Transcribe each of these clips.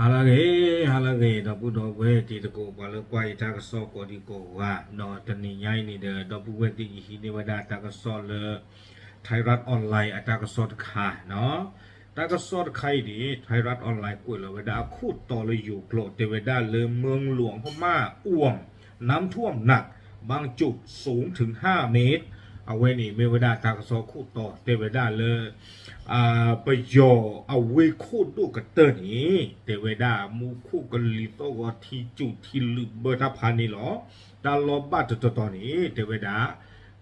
ဟါလၢအဂ့ၤ, ဟါလၢအဂ့ၤ ဒီပုၢ်ဒီဝဲၢ်တံၤသကိး ပှၤလၢကွၢ်ယတၢ်ကစီၣ်ကိးဒံကိးဂၤ, ဒီးတနံၤညါအံၤန့ၣ်ဒီး ဒီပုၢ်ဝဲၢ်သ့ၣ်ယဟံးန့ၢ်ဝဲဒၣ်တၢ်ကစီၣ်လၢ Thai Rat Online အတၢ်ကစီၣ်တခါ, တၢ်ကစီၣ်တခါအံၤန့ၣ် Thai Rat Online ကွဲးလီၤဝဲဒၣ်အခိၣ်တီလၢယိၤကျိာ် တဲဝဲဒၣ်လၢ เมืองหลวงพม่าอ่วม น้ำท่วมหนัก บางจุดสูงถึงห้าเมตร အဝဲန့ၣ်မ့ၢ်ဝဲဒၣ်တၢ်ကစီၣ်ခိၣ်တီ တဲဝဲဒၣ်လၢ ပယီၤအဝ့ၢ်ခိၣ်ဒိၣ်ကတၢၢ်န့ၣ် တဲဝဲဒၣ်မူခိၣ်ကလံၤသီၣ်ဂီၤထံစူၤထံလုာ်ဘၢတၢ်ဖးန့ၣ်လီၤ. တၢ်လီၢ်ဘၣ်တတီၤတီၤန့ၣ် တဲဝဲဒၣ်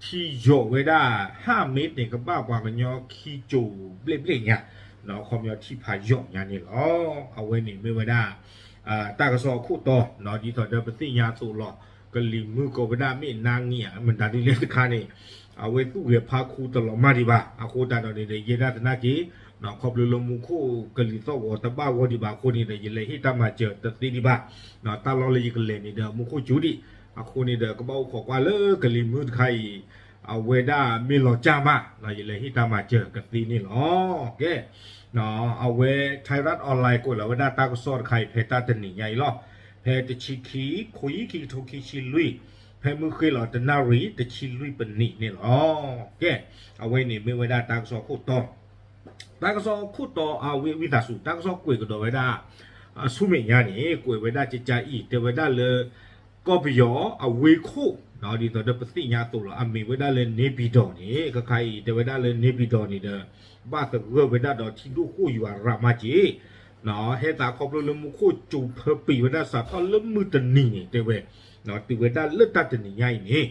ထံယိာ်ဝဲဒၣ် ห้าเมตร န့ၣ် ကဘၣ်ပှၤကညီခံစူၤဘျဲၣ်ဘျဲၣ်ညါ, ခီပညီထံဖးယိာ်ညါန့ၣ်လီၤ. အဝဲန့ၣ်မ့ၢ်ဝဲဒၣ် တၢ်ကစီၣ်အခိၣ်တီ ဒ်သိးဒီးပသ့ၣ်ညါအသိးလီၤ. ကလံၤမုၢ်ကိးဝဲဒၣ်မ့ၢ်နါငံၤဧါ မတၤဒ်လဲၣ်တခါန့ၣ် အဝဲသူၣ်ဂဲၤဖးခူတလီၤမၢ်ဒံးဘၣ်. အဃိသတးဒီးန့ၣ်ဒီး ယဲဒၣ်သနာ်က့ ခီဖျိလၢမူခိၣ်ကလံၤသီၣ်ဂီၤတဘၣ်ဂီၢ်ဒံးဘၣ်အဃိန့ၣ်ဒီး ယလဲၤဟ့ၣ်တၢ်မၤစၢၤတသ့ဒံးဘၣ်. တၢ်လီၢ်လၢယကလဲၤန့ၣ်ဒီး မူခိၣ်စူၤဒံး, အဃိန့ၣ်ဒီး ကဘၣ်အိၣ်ခိးကွၢ်လၢကလံၤမုၢ်တခါအံၤ အဝဲဒၣ်မ့ၢ်လီၤစၢ်မး ယလဲၤဟ့ၣ်တၢ်မၤစၢၤကသ့န့ၣ်လီၤ. ကဲ အဝဲ Thai Rat Online ကွဲးလီၤဝဲဒၣ်တၢ်ကစီၣ်တခါအံၤ ဖဲတၢ်တနံၤညါအံၤလီၤ. ဖဲတဆံခံ ခိၣ်ယံၣ်ခံကထိခံဆံလွံၢ်, ဖဲမုၢ်ဃ့ၢ်လီၤတနၣ်ရံၣ် တဆံလွံၢ်ပနံးန့ၣ်လီၤ. ကဲ အဝဲန့ၣ်မ့ၢ်ဝဲဒၣ်တၢ်ကစီၣ်ခိၣ်တီ တၢ်ကစီၣ်ခိၣ်တီအဝံသးစူၤ တၢ်ကစီၣ်ကွဲးကဒီးဝဲဒၣ် အဆူမဲာ်ညါန့ၣ် ကွဲးဝဲဒၣ်ကကါအံၤ တဲဝဲဒၣ်လၢ ကီၢ်ပယီၤအဝ့ၢ်ခိၣ် ဒ်သိးဒီးပသ့ၣ်ညါအသိးလီၤ အမ့ၢ်ဝဲဒၣ်လၢ နေပြည်တော် န့ၣ် ခဲခါအံၤ တဲဝဲဒၣ်လၢ နေပြည်တော် န့ၣ်ဒီး ဘၣ်သဂၢၢ်ဝဲဒၣ်ဒီးထံဒိၣ်ဃိၣ်ယွၤရၤမးက့ၤ ဟဲသးခီဖျိလၢမူခိၣ်စူၤဖၢပံာ်ဝဲဒၣ်စးထီၣ်လၢမုၢ်တနံၤန့ၣ် တဲဝဲ တုၤဝဲဒၣ်လၢတၢ်တနံၤညါအံၤန့ၣ်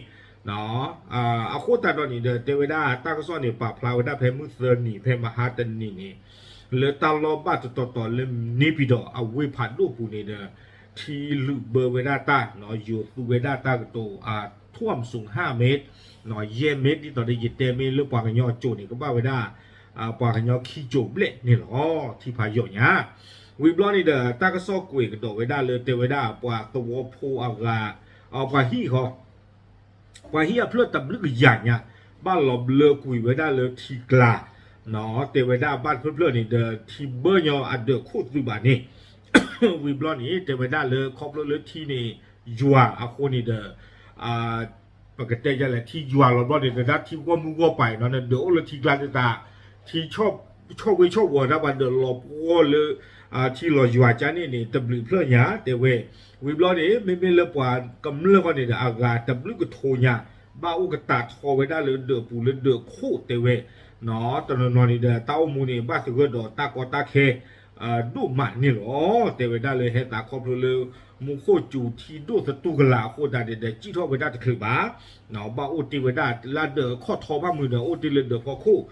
အဃိသတးဒီးန့ၣ်ဒီး တဲဝဲဒၣ်တၢ်ကစီၣ်န့ၣ် ပာ်ဖျါဝဲဒၣ်ဖဲမုၢ်သၢနံၤ ဖဲမဟါတနံၤန့ၣ် လၢတၢ်လီၢ်ဘၣ်တတီၤတီၤလၢ နေပြည်တော် အဝ့ၢ်ဖးဒိၣ်ပူၤန့ၣ်ဒီး ထံလုာ်ဘၢဝဲဒၣ်တၢ် ယိၤသူဝဲဒၣ်တၢ်ကတိၤ ท่วมสูงห้าเมตร ယဲၢ်မ့ၢ် ဒ်သိးဒီးယတဲမ့ၢ်လၢပှၤကညီအကိၤန့ၣ် ကဘၣ်ဝဲဒၣ် ပှၤကညီခံကိၤဘျဲၣ်န့ၣ်လီၤ ထံဖးယိာ်ညါ. ဝံၤဘျီန့ၣ်ဒီး တၢ်ကစီၣ်ကွဲးကဒီးဝဲဒၣ်လၢတဲဝဲဒၣ်ပှၤသဝီဖိအဂၤ ပှၤဟံၣ်ဃီ ပှၤဟံၣ်အဖျၢၣ်တဘျုးကယၤညါ ဘၣ်လီၤဘျၢကွံာ်ဝဲဒၣ်လၢထံကျါ တဲဝဲဒၣ်ဘၣ်တဖျၢၣ်ဖျၢၣ်န့ၣ်ဒီး ထံဘၢညီအဒၢးခိၣ်သုးဘၣ်န့ၣ် ဝံၤဘျီန့ၣ် တဲဝဲဒၣ်လၢခီဖျိလၢထံန့ၣ် ယွၤအဃိန့ၣ်ဒီး ပကတဲယလဲၣ် ထံယွၤလီၤဘျီန့ၣ် တဒၣ်ထံဂီၢ်မုၢ်ဂီၢ်ပၤအံၤနီၤ နဒၢးအိၣ်လၢထံကျါတသး ထံ ဆီၣ်ဝ့ဆီၣ်ဝီၤတၢ်ပှၤဒၢးလီၤပှီၢ်လၢ ထံလီၤယွၤကါန့ၣ်န့ၣ် တဘျုးဖျၢၣ်ညါ တဲဝဲ ဝံၤဘျီန့ၣ် မ့မ့ၢ်လၢပှၤကမျၢၢ်ဃီန့ၣ်ဒီး အဂၤတဘျုးကထိညါ ဘၣ်အိၣ်ကတၢ်ထီဝဲဒၣ်လၢဒၢးပူၤလၢဒၢးခိၣ်တဲဝဲ တနီၤနီၤန့ၣ်ဒီး တၢ်အိၣ်မူန့ၣ် ဘၣ်သဂၢၢ်ဒီးတၢ်ကီတၢ်ခဲ ဒိၣ်မးန့ၣ်လီၤ တဲဝဲဒၣ်လၢဟဲသးခီဖျိလၢ မူခိၣ်စူၤထံဒိၣ်သတူၢ်ကလာ်အဃိသတးန့ၣ်ဒီး စံၣ်ထီၣ်ဝဲဒၣ်တချုးဘၣ် ဘၣ်အိၣ်တ့ၢ်ဝဲဒၣ်လၢဒၢးအခီၣ်ထီဘၣ်မုာ်ဒီး အိၣ်တ့ၢ်လၢဒၢးဖီခိၣ်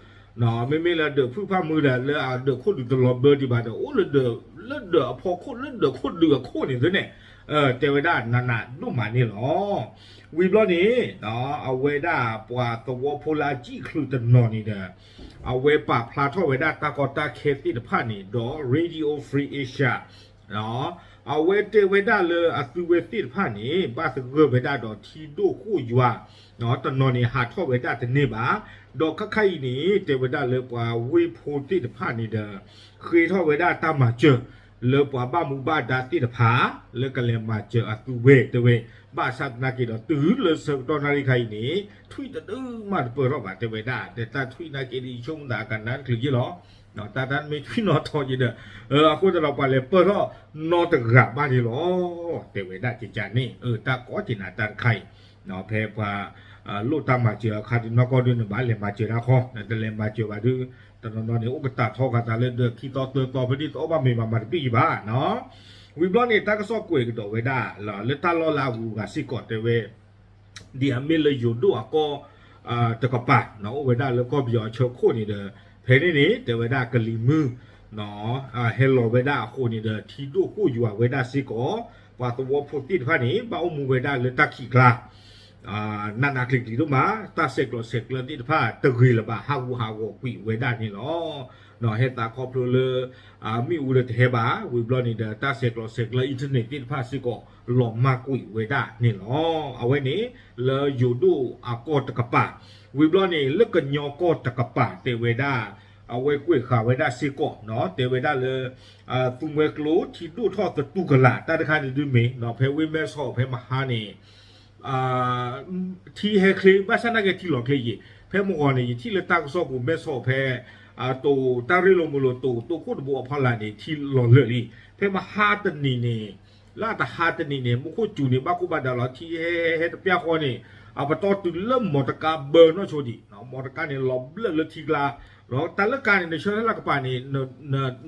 မ့မ့ၢ်လၢဒၢးဖုၣ်ဖၣ်မုာ်ဒီး လၢအဒၢးခိၣ်ဒုးတလီၤဘၢဒံးဘၣ်ဒီး အိၣ်လၢဒၢး လၢဒၢးအဖီခိၣ် လၢဒၢးခိၣ်ဒုးအခိၣ်န့ၣ်သ့န့ၣ် တဲဝဲဒၣ်နးနးဒိၣ်မးန့ၣ်လီၤ. ဝံၤဘျီန့ၣ် အဝဲဒၣ်ပှၤသဝီဖိလၢအစံၣ်ချုးတနီၤန့ၣ်ဒီး အဝဲပာ်ဖျါထီၣ်ဝဲဒၣ်တၢ်ကီတၢ်ခဲသ့ၣ်တဖၣ်န့ၣ်ဒီး Radio Free Asia အဝဲတဲဝဲဒၣ်လၢအသုဝဲသ့ၣ်တဖၣ်န့ၣ် ဘၣ်သဂၢၢ်ဝဲဒၣ်ဒီးထံဒိၣ်ဃိၣ်ယွၤ တနီၤန့ၣ်ဟးထီၣ်ဝဲဒၣ်တန့ၢ်ဘၣ်. ဒီးခဲခါအံၤန့ၣ် တဲဝဲဒၣ်လၢပှၤဝ့ၢ်ဖိသ့ၣ်တဖၣ်န့ၣ်ဒီး ဃ့ထီၣ်ဝဲဒၣ်တၢ်မၤစၢၤ လၢပှၤဘၣ်မူဘၣ်ဒါသ့ၣ်တဖၣ် လၢကလဲၤမၤစၢၤအသုဝဲတဲဝဲ ဘၣ်ဆၣ်သနာ်က့ဒီး တုၤလၢဆၢကတီၢ်နၣ်ရံၣ်ခါအံၤန့ၣ် ထွံၣ်တဒုမးတပၢၢ်ထီၣ်ဘၣ် တဲဝဲဒၣ် ဒီးတၢ်ထွံၣ်နာ်က့ဒီး ယဆိကမိၣ်သးကနၣ်တချုးယ့ၢ်လီၤ. တၢ်တၢ်မ့ၢ်ထွံၣ်နီၣ်ထီၣ်ယ့ၢ်ဒီး အဃိသတးဒီးပှၤလဲၤပၢၢ်ထီၣ်နီတဂၤဘၣ်န့ၣ်လီၤ. တဲဝဲဒၣ်ကကန့ၣ် တၢ်ကီက့ၤနၤတၢ်တခါအံၤ ဖဲပှၤ လိၣ်တၢ်မၤစၢၤအခါဒုးနီၢ်ကီၢ်ဒုးန့ၣ် ဘၣ်လဲၤမၤစၢၤတၢ်ခီ တလဲၤမၤစၢၤဘၣ်ဒုး တနီၤနီၤန့ၣ် အိၣ်ကတၢ်ထီဂာ်သးလၢဒၢးခံသီသၢသီ ဖဲဒ်သိးဘၣ်မ့ၢ်ဘၣ်မၤတဘ့ၣ်ယံၤဘၣ်နီၤ. ဝံၤဘျီန့ၣ် တၢ်ကစီၣ်ကွဲးကဒီးဝဲဒၣ် လၢတၢ်လီၢ်လၢအဂုၤအဂၤစ့ၢ်ကီးတဲဝဲ ဒ်အမ့ၢ်လၢယိၤဒိၣ်အကီၢ်တကပၤ အိၣ်ဝဲဒၣ်လၢကီၢ်ပယီၤအဆၢခိၣ်န့ၣ်ဒီး ဖဲန့ၣ်န့ၣ် တဲဝဲဒၣ်ကလံၤမုၢ် ဟဲလီၤဝဲဒၣ်အဃိန့ၣ်ဒီး ထံဒိၣ်ဃိၣ်ယွၤဝဲဒၣ်စ့ၢ်ကီး ပှၤသဝီဖိသ့ၣ်တဖၣ်န့ၣ် ဘၣ်အိၣ်မူဝဲဒၣ်လၢတၢ်ခံးကျါ နးနးကျံၤကျံၤဒိၣ်မး တၢ်ဆဲးကျိးဆဲးကျၢသ့ၣ်တဖၣ် တဂ့ၤလၢၤဘၣ် ဟးဂူာ်ဟးဂီၤကွံာ်ဝဲဒၣ်န့ၣ်လီၤ. ဟဲသးခီဖျိလၢ မ့ၣ်အူလၢတဟဲဘၣ် ဝံၤဘျီန့ၣ်ဒီး တၢ်ဆဲးကျိးဆဲးကျၢ internet သ့ၣ်တဖၣ်စ့ၢ်ကီး လီၤမၢ်ကွံာ်ဝဲဒၣ်န့ၣ်လီၤ. အဝဲန့ၣ် လၢယိၤဒိၣ်အကီၢ်တကပၤ ဝံၤဘျီန့ၣ် လၢကညီကီၢ်တကပၤ တဲဝဲဒၣ် အဝဲကွဲးဃာ်ဝဲဒၣ်စ့ၢ်ကီး တဲဝဲဒၣ်လၢ သူမွဲကျိထံဒိၣ်ထီၣ်သတူၢ်ကလာ် တၢ်တခါန့ၣ်ဒုးမ့ၢ် ဖဲဝ့ၢ်မဲၢ်ဆီးဖဲမဟါန့ၣ် ထံဟဲချ့ ဘၣ်ဆၣ်နာ်က့ထံလီၤချ့ယံၤ ဖဲမုၢ်ဂီၤန့ၣ် ယထံၣ်လၢတၢ်ကစီၣ်ပူၤ မဲၢ်ဆီးဖဲ တိၤတၢ်ရ့လိာ်မုာ်လိာ်တိၤ တိၤခိၣ်တဘိအဖီလာ်န့ၣ် ထံလီၤလၢာ်လံ ဖဲမဟါတနံၤန့ၣ် လၢအတဟါတနံၤန့ၣ် မူခိၣ်စူၤန့ၣ် ဘၣ်ကိၢ်ဘၣ်ဒါလီၤ ထံဟဲဟဲတပျၢ်ဃီန့ၣ် အပတီၢ်တုၤလၢမီတကါဘၢနီၢ်ဆိဒံး မီတကါန့ၣ်လီၤဘျၢၣ်လၢထံကျါ ဒီးတၢ်လၢကါန့ၣ် နဆၢထၢၣ်လၢကပၤန့ၣ်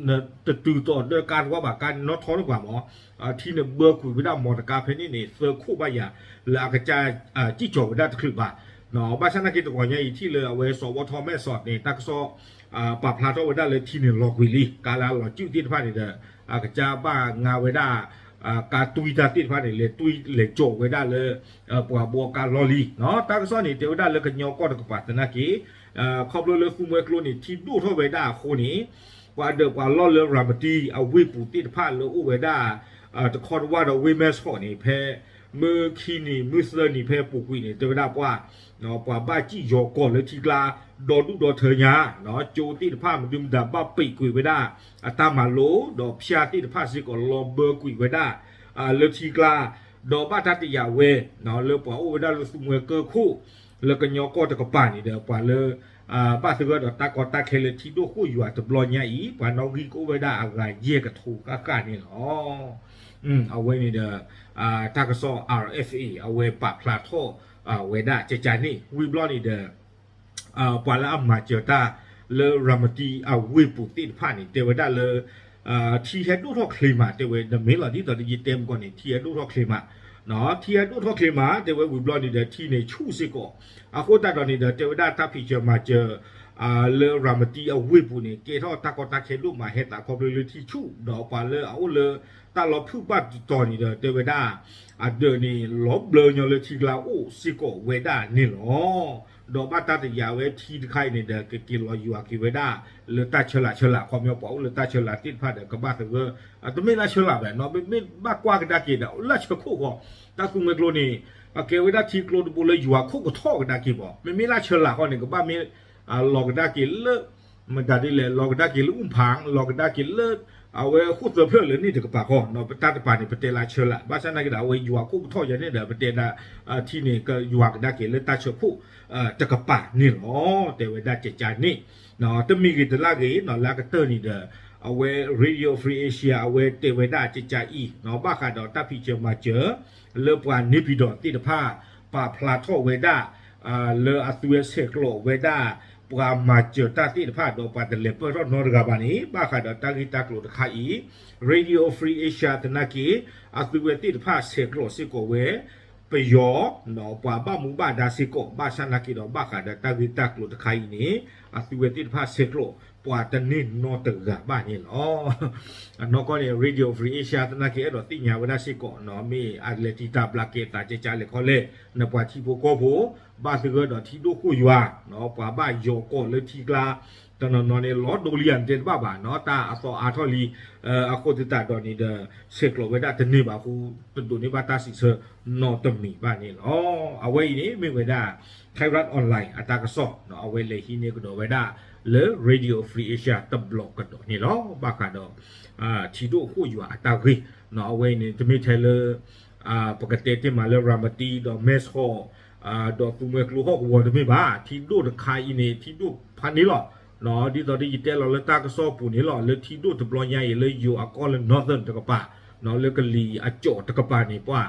နတတုၤသိးဒီးကါတဝါဘၣ် ကါန့ၣ်နီၣ်ထီန့ၢ်ပှၤမး ထံန့ၣ်ဘၢကွံာ်ဝဲဒၣ်မီတကါဖဲန့ၣ်န့ၣ် သၢခိၣ်ဘၣ်ယၤ လၢအကစၢ်စံၣ်ကၠီၤဝဲဒၣ်တချုးဘၣ် ဘၣ်ဆၣ်နာ်က့တဂီၤညါအံၤထံၣ်လၢအဝဲစီၤဝီထီမဲၢ်ဆီးန့ၣ် တၢ်ကစီၣ် ပာ်ဖျါထီၣ်ဝဲဒၣ်လၢထံန့ၣ်လီၤကွံာ်လံ ကါလၢအလီၤစုၣ်သ့ၣ်တဖၣ်န့ၣ်ဒီး အကစၢ်ဘၣ်ငါဝဲဒၣ် ကါတွံတၢ်သ့ၣ်တဖၣ်န့ၣ် လဲၤတွံလဲၤကၠီၤဝဲဒၣ်လၢ ပှၤဘှီကါလီၢ်လံ တၢ်ကစီၣ်န့ၣ် တဲဝဲဒၣ်လၢကညီကီၢ်တကပၤသနာ်က့ ခီဖျိလၢသူမွဲကျိန့ၣ် ထံဒိၣ်ထီၣ်ဝဲဒၣ်အဃိန့ၣ် ပှၤဒၢးပှၤလီၢ်လၢရၤမတံအဝ့ၢ်ပူၤသ့ၣ်တဖၣ်လၢအိၣ်ဝဲဒၣ် တခီတဝၢ်ဒီးဝ့ၢ်မဲၢ်ဆီးန့ၣ် ဖဲ မုၢ်ခံနံၤမုၢ်သၢနံၤဖဲပူၤကွံာ်န့ၣ် တဲဝဲဒၣ်ပှၤ ပှၤဘၣ်စံၣ်ယီၤကီၤလၢထံကျါ ဒီဒူၣ်ဒီထၢညါ ကၠိသ့ၣ်တဖၣ်မနုၤမတၤဘၣ်ပံာ်ကွံာ်ဝဲဒၣ် အတၢ်မၤလိ ဒီးဖၠါသ့ၣ်တဖၣ်စ့ၢ်ကီးလီၤဘၢကွံာ်ဝဲဒၣ် လၢထံကျါ ဒီးဘၣ်တၢ်တယာ်ဝဲ လၢပှၤအိၣ်ဝဲဒၣ်လၢသူမွဲကၢၢ်ခိၣ် လၢကညီကီၢ်တကပၤန့ၣ်ဒီး ပှၤလၢ ဘၣ်သဂၢၢ်ဒီးတၢ်ကီတၢ်ခဲလၢထံဒိၣ်ဃိၣ်ယွၤတဘျီညါအံၤ ပှၤနီၣ်ဂံၢ်ကအိၣ်ဝဲဒၣ်အဂၤယဲၢ်ကထိဃၣ်ဃၣ်န့ၣ်လီၤ. အဝဲန့ၣ်ဒီး တၢ်ကစီၣ် R F A အဝဲပာ်ဖျါထီၣ်ဝဲဒၣ်ကကန့ၣ် ဝံၤဘျီန့ၣ်ဒီး ပှၤလၢအမၤစၢၤတၢ်လၢရၤမတံအဝ့ၢ်ပူၤသ့ၣ်တဖၣ်န့ၣ် တဲဝဲဒၣ်လၢ ထံဟဲဒိၣ်ထီၣ်ချ့မး တဲဝဲ နမ့ၢ်လီၤဒ်သိးဒီးယတဲမကီၢ်န့ၣ် ထံဟဲဒိၣ်ထီၣ်ချ့မး ထံဟဲဒိၣ်ထီၣ်ချ့မး တဲဝဲဝံၤဘျီန့ၣ်ဒီး ထံန့ၣ်ဆူၣ်စ့ၢ်ကီး အဃိသတးဒီးန့ၣ်ဒီး တဲဝဲဒၣ်တၢ်ဖံးစၢၤမၤစၢၤ လၢရၤမတံအဝ့ၢ်ပူၤန့ၣ် ကဲထီၣ်တၢ်ကီတၢ်ခဲဒိၣ်မး ဟဲသးခီဖျိလၢထံဆူၣ် ဒီးပှၤလၢအအိၣ်လၢတၢ်လီၢ်ဖုၣ်ဘၣ်တတီၤန့ၣ်ဒီး တဲဝဲဒၣ် အဒၢးန့ၣ် လီၤဘျၢညီလၢထံကျါအိၣ်စ့ၢ်ကီးဝဲဒၣ်န့ၣ်လီၤ. ဒီးဘၣ်တၢ်တယာ်ဝဲထံတခါအံၤန့ၣ်ဒီး ကက့ၤလီၤယွၤက့ၤဝဲဒၣ် လၢတၢ်ဆၢလာ်ဆၢလာ် ခီပညီပှၤအိၣ်လၢတၢ်ဆၢလာ်သ့ၣ်တဖၣ်ဒီး ကဘၣ်သဂၢၢ် တမ့ၢ်လၢဆၢလာ်ဘၣ်နီၤ မ့မ့ၢ်ဘၣ်ကွၢ်ကဒါက့ၤဒီး လၢဆၢခိၣ်ဃီ တၢ်သူမွဲကျိန့ၣ် အကဲဝဲဒၣ်ထံကျိတဘိလၢယွၤခိၣ်ကထီၣ်ကဒါက့ၤဘၣ် မ့မ့ၢ်လၢဆၢလာ်ဃီန့ၣ် ကဘၣ်မ့ၢ် လီၤကဒါက့ၤလၢ မတၤဒ်လဲၣ် လီၤကဒါက့ၤလၢအူၣ်ဖၣ် လီၤကဒါက့ၤလၢ အဝဲဃိၣ်သၢဖျၢၣ်လၢန့ၣ်တကပၤဃီ ပတၢ်တပၤန့ၣ် ပတဲလၢဆၢလာ် ဘၣ်ဆၣ်သနာ်က့ဒီး အဝဲယွၤခိၣ်ကထီၣ်ယၤန့ၣ်ဒီး ပတဲဒၣ် ထံန့ၣ် ကယွၤကဒါက့ၤလၢတၢ်ဆၢခိၣ် တကပၤန့ၣ်လီၤ တဲဝဲဒၣ်ကကန့ၣ် တမံၤဂ့ၤတလၢ်ဂ့ၤနီၤ လၢအကတၢၢ်န့ၣ်ဒီး အဝဲ Radio Free Asia အဝဲတဲဝဲဒၣ်ကကအံၤ ဘၣ်ဃးဒီးတၢ်ဖံးစၢၤမၤစၢၤ လၢပှၤန့ၢ်ပံၤဒီးသ့ၣ်တဖၣ် ပာ်ဖျါထီၣ်ဝဲဒၣ် လၢအသုဝဲဆဲးကျိးဝဲဒၣ် ပှၤမၤစၢၤတၢ်သ့ၣ်တဖၣ် ဒီးပှၤတလဲၤပၢၢ်ထီၣ်နီတဂၤဘၣ်န့ၣ် ဘၣ်ဃးဒီးတၢ်ဂ့ၢ်တၢ်ကျိၤတခါအံၤ Radio Free Asia သနာ်က့ အသုဝဲသ့ၣ်တဖၣ်ဆဲးကျိးစ့ၢ်ကီးဝဲ ပယီၤ ပှၤဘၣ်မူဘၣ်ဒါစ့ၢ်ကီး ဘၣ်ဆၣ်သနာ်က့ဒီး ဘၣ်ဃးဒီးတၢ်ဂ့ၢ်တၢ်ကျိၤတခါအံၤန့ၣ် အသုဝဲသ့ၣ်တဖၣ်ဆဲးကျိး ပှၤတန့ၢ်နီတဂၤဘၣ်န့ၣ်လီၤ. အနီၢ်ကီၢ်န့ၣ် Radio Free Asia သနာ်က့ အဲၣ်ဒိးသ့ၣ်ညါဝဲဒၣ်စ့ၢ်ကီးနီၤ မ့ၢ်အလဲၤတံာ်တာ်ဘျးကဲသးကကလဲၤခီလဲၣ် နပှၤထံဖိကီၢ်ဖိ ဘၣ်သဂၢၢ်ဒီးထံဒိၣ်ဃိၣ်ယွၤ ပှၤဘၣ်ယီၤကီၤလၢထံကျါ တနီၤနီၤန့ၣ် လီၤဒိလံယၤ နတဲတဘၣ်ဘၣ်နီၤ တၢ်အသီအါထီၣ်လံ အဃိသတးဒီးန့ၣ်ဒီး ဆဲးကျိးဝဲဒၣ်တန့ၢ်ဘၣ်အဃိ တဒိးန့ၢ်ဘၣ်တၢ်စံးဆၢနီတမံၤဘၣ်န့ၣ်လီၤ. အဝဲအံၤန့ၣ်မ့ၢ်ဝဲဒၣ် Thai Rat Online အတၢ်ကစီၣ် အဝဲလဲၤဟံးန့ၢ်ကဒီးဝဲဒၣ်လၢ Radio Free Asia တဘျီကဒီးန့ၣ်လီၤ. ဘၣ်ဃးဒီး ထံဒိၣ်ဃိၣ်ယွၤအတၢ်ဂ့ၢ် အဝဲအံၤန့ၣ် တမ့ၢ်ထဲလၢ ပကတဲတ့ၢ်မးလၢရၤမတံ ဒီးမဲၢ်ဆီး ဒီးသူမွဲကျိဟီၣ်ကဝီၤတမ့ၢ်ဘၣ် ထံဒိၣ်တခါအံၤန့ၣ် ထံဒိၣ်ဖးန့ၣ်လီၤ. ဒ်သိးဒီးယတဲလီၤလၢတၢ်ကစီၣ်ပူၤန့ၣ်လီၤ လၢထံဒိၣ်တဘျီညါအံၤ လၢယိၤအကီၢ်လၢ Northern တကပၤ လၢကလံၤအကၠီၣ်တကပၤန့ၣ် ပှၤ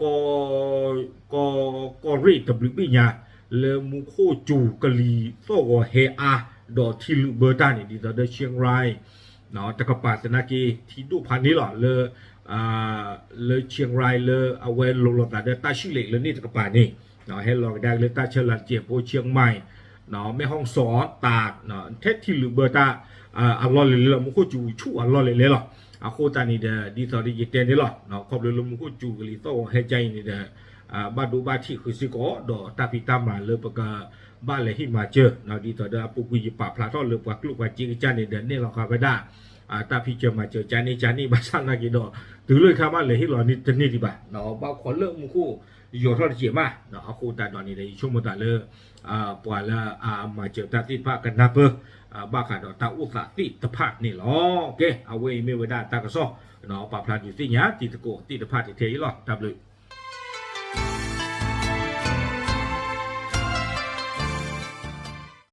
ကီ ကီၢ်ရ့ၣ်တဘျုးဘ့ၣ်ညါ လၢမူခိၣ်စူၤကလံၤသီၣ်ဂီၤဟဲအါ ဒီးထံလုာ်ဘၢတၢ်န့ၣ် ဒ်သိးဒီး Chiang Rai တကပၤသနာ်က့ ထံဒိၣ်ဖးန့ၣ်လီၤ လၢ လၢ Chiang Rai လၢအဝဲလိၤလိာ်သးဒီးတၢ်ဆံၣ်လဲၣ်လၢန့ၣ်တကပၤန့ၣ် ဟဲလီၤကဒါက့ၤလၢတၢ်ဆၢလာ်တစဲးဖိ Chiang Mai မဲၢ်ဟီၣ်စီၣ် တၢ် ထဲထံလုာ်ဘၢတၢ် အလီၢ်လဲၣ်လဲၣ်လီၤ မူခိၣ်စူၤဆူၣ်အလီၢ်လဲၣ်လဲၣ်လီၤ. အဃိသတးန့ၣ်ဒီး ဒ်သိးဒီးယတဲန့ၣ်လီၤ ခီဖျိလၢမူခိၣ်စူၤကလံၤသီၣ်ဂီၤဟဲကါအံၤန့ၣ်ဒီး ဘၣ်ဒိဘၣ်ထံးဃုာ်စ့ၢ်ကီး ဒီးတၢ်ဖံးတၢ်မၤလၢပကဘၣ်လဲၤဟ့ၣ်မၤစၢၤ ဒ်သိးဒီးအပူၤကွံာ်ယပာ်ဖျါထီၣ်လၢပှၤကျိၣ်ပှၤစ့ကစၢ်န့ၣ်ဒီး နဲၣ်လီၤဃာ်ဝဲဒၣ် တၢ်ဖံးစၢၤမၤစၢၤကန့ၣ်ကန့ၣ် ဘၣ်ဆၣ်သနာ်က့ဒီး တုၤလၢခါဘၣ်လဲၤဟ့ၣ်လီၤန့ၣ်တန့ၢ်ဒံးဘၣ် ဘၣ်ခိးလၢမူခိၣ် ယိာ်ထီၣ်တစဲးမး, အဃိသတးဒီးန့ၣ်ဒီး ယဆိကမိၣ်သးလၢ ပှၤလၢအမၤစၢၤတၢ်သ့ၣ်တဖၣ်ကနၢ်ပၢၢ် ဘၣ်ဃးဒီးတၢ်အိၣ်သးသ့ၣ်တဖၣ်န့ၣ်လီၤ. ကဲ အဝဲအံၤမ့ၢ်ဝဲဒၣ်တၢ်ကစီၣ် ပာ်ဖျါဒုးသ့ၣ်ညါတံၤသကိးသ့ၣ်တဖၣ်ထဲအံၤလီၤ. တၢ်ဘျုး